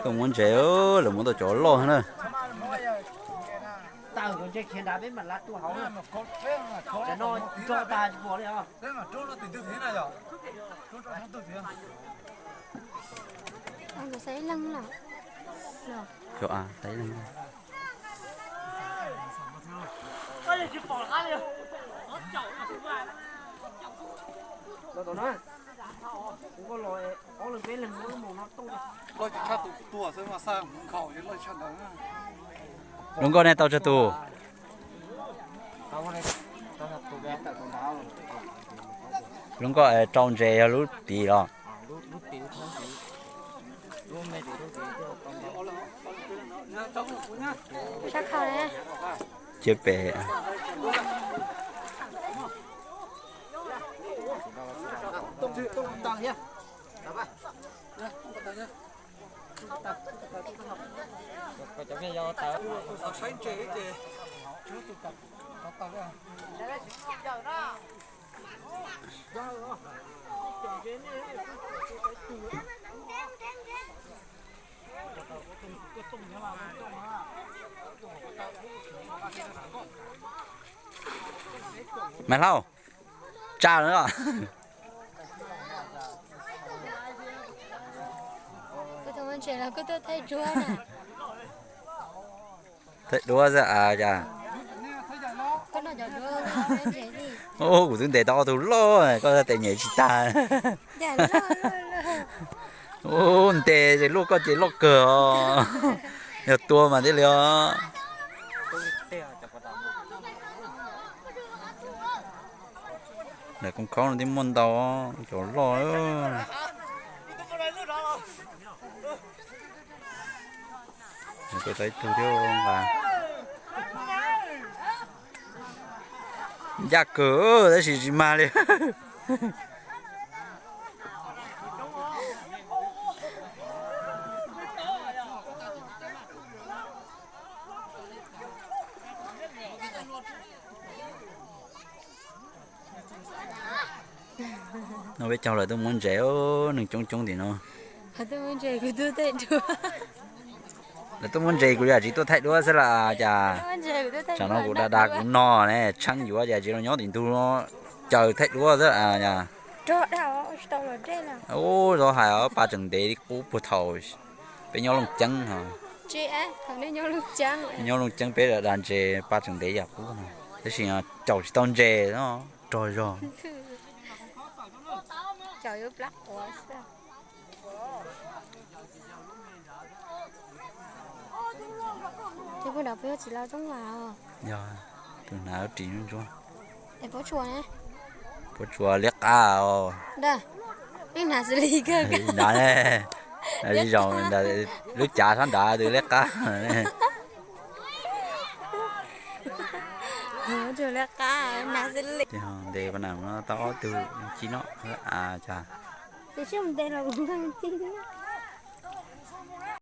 Tuaj muab ntses, lawv muab tau cov loj na. Xaiv leeg. Lub nkoj nej tau tsawg tus? Lub nkoj rau ntses yog lub tid los? Cia pem. Maiv Hlau, tsa lawm os. Thaij duab xwb as cas. Kuv twb ntes tau ob tug loj, koj tes nyem tsis tag. Ub, ntes ces luaj koj ces loj kawg os. Yog tua mas thiaj li os. Daim koob khaub no twb muaj ntau, cov loj. Tua tau ib tug thiab nqa. Ncaj kawg tab sis tsis mag li. No peb caug lawv tuaj muab ntses, neeg coob coob tim no. Lawv tuaj muab ntses kuv yam tsis tuaj thaij duab xwb las cas. Tsam no kuv da da kuv no ne, tsheeb yuav cas tsis los nyob tim ntug caws thaij duab xwb cas. Ub, zoo hais pab tseem ntev li qub puag thaum peb nyob Looj Ceeb. Nyob Looj Ceeb peb da da ntses pab tseem ntev yam qub no, tab sis caum tsis tau ntses no, rog zog. Yog tus hnav ris ntsuab. Pob tsuas liab qab os. Hnav zoo, lub cav sab nrad tus liab qab. Ntes pa nam no tau ob tug ci no a cas.